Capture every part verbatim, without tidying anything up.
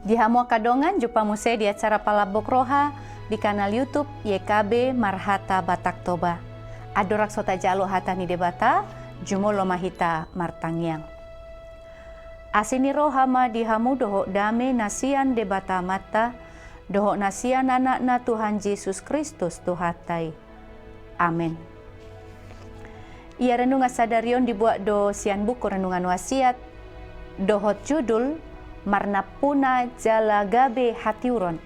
Di hamu angka dongan, jumpa muse di acara Palambok Roha di kanal YouTube Y K B Marhata Batak Toba. Andorang so tajalo hata ni Debata, jumolo ma hita martangiang. Asi ni roha ma di hamu dohot dame na sian Debata Amanta, dohot na sian Anakna Tuhan Jesus Kristus Tuhanta i. Amen. Ia renungan sadari on dibuat do sian buku Renungan Wasiat, dohot judul Marnampuna jala gabe hatiuron.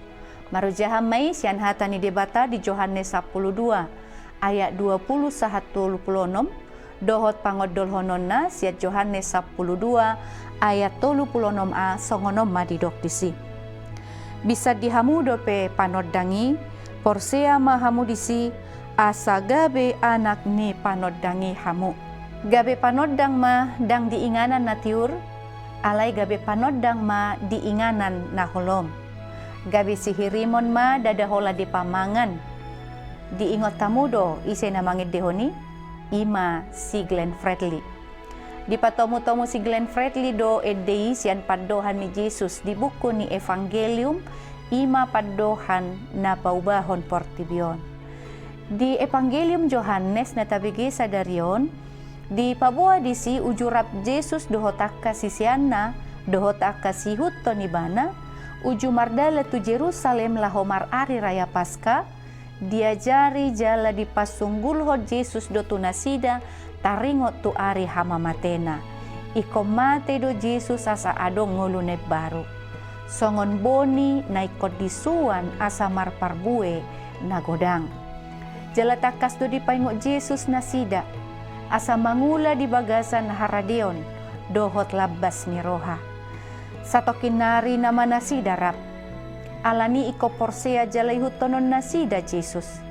Marojahan ma i sian hata ni Debata di Johannes sampulu dua ayat dua pulu sahat tolu pulu onom, dohot pangondolhononna sian Johannes sampulu dua ayat tolu pulu onom a, songon on ma didok disi. Binsan di hamu dope panondang i, porsea ma hamu disi, asa gabe anak ni panondang i hamu. Gabe panondang ma ndang di inganan na tiur, alai gabe panondang ma di inganan na holom. Gabe sihirimon ma ndada holan dipamangan. Diingot hamu do ise na mangendehon i? I ma si Glenn Fredly. Dipatomutomu si Glenn Fredly do ende i sian pandohan ni Jesus di buku ni Evangelium, i ma pandohan na paubahon portibi on. Di Evangelium Johannes na tabege sadari on, dipaboa disi uju rap Jesus dohot angka siseanna, dohot angka siihuthon ibana, uju mardalan tu Jerusalem laho marari raya Paska, diajari jala dipasunggulhon Jesus do tu nasida taringot tu ari hamamatena. Ingkon mate do Jesus asa adong ngolu na imbaru. Songon boni na ingkon disuan asa marparbue na godang. Jala tangkas do dipaingot Jesus nasida, asa mangula di bagasan haradeon dohot lambas ni roha. Satongkin nari nama nasida rap. Alani i ingkon porsea jala iihuthonon nasida Jesus.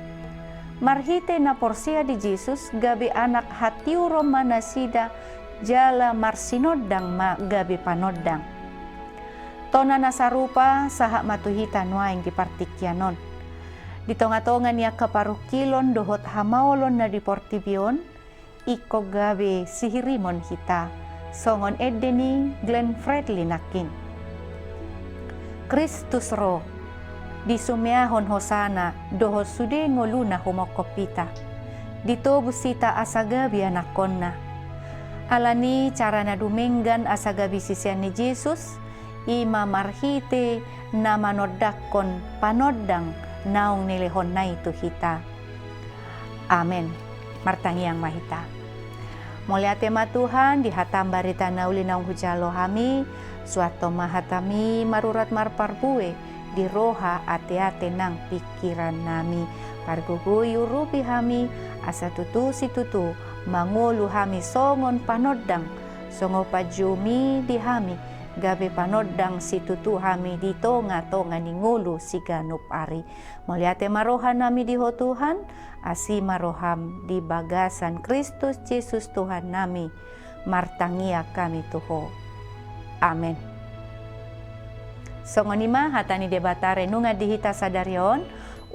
Marhite na porsea di Jesus, gabe anak hatiuron ma nasida jala marsinondang ma gabe panondang. Tona na sarupa sahat ma tu hita nuaeng di partingkian on. Di tongatonga ni angka parungkilon dohot hamaolon na di portibi on, ingkon gabe sihirimon hita, songon ende ni Glenn Fredly nangkin. Kristus ro, disumeahon hosana dohot sude ngoluna humongkop hita. Ditobus hita asa gabe anakkonna. Alani cara na dumenggan asa gabe sisean ni Jesus, i ma marhite na manondangkon panondang naung nilehonna i tu hita. Amen. Martangiang ma hita. Mauliate ma Tuhan, di hatam barita na uli naung hujalo hami, suanhon ma hatami marurat marparbue, di roha ateate nang pingkiran nami. Pargogoi urupi hami, asa tutu situtu, mangolu hami songon panondang, songon panjou-Mi di hami, gabe panondang situtu hami di tongatonga ni ngolu siganup ari. Mauliate ma roha nami di Ho Tuhan, asi ma roham di bagasan Kristus Jesus Tuhan nami, martangiang hami tu Ho. Amen. Songon i ma hata ni Debata renungan di hita sadari on,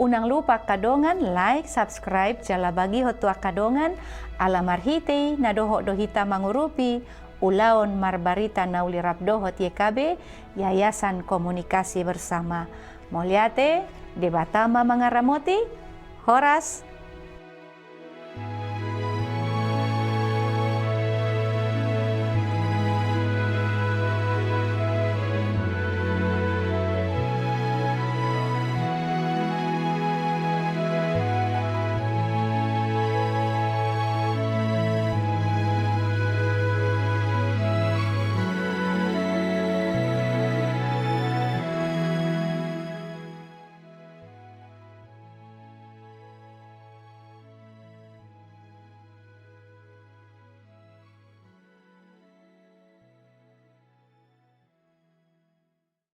unang lupa angka dongan, like, subscribe, jala bagihon tu angka dongan, ala marhite i na dohot do hita mangurupi ulaon marbarita na uli rap dohot Y K B, Yayasan Komunikasi Bersama. Mauliate, Debata ma mangaramoti, horas.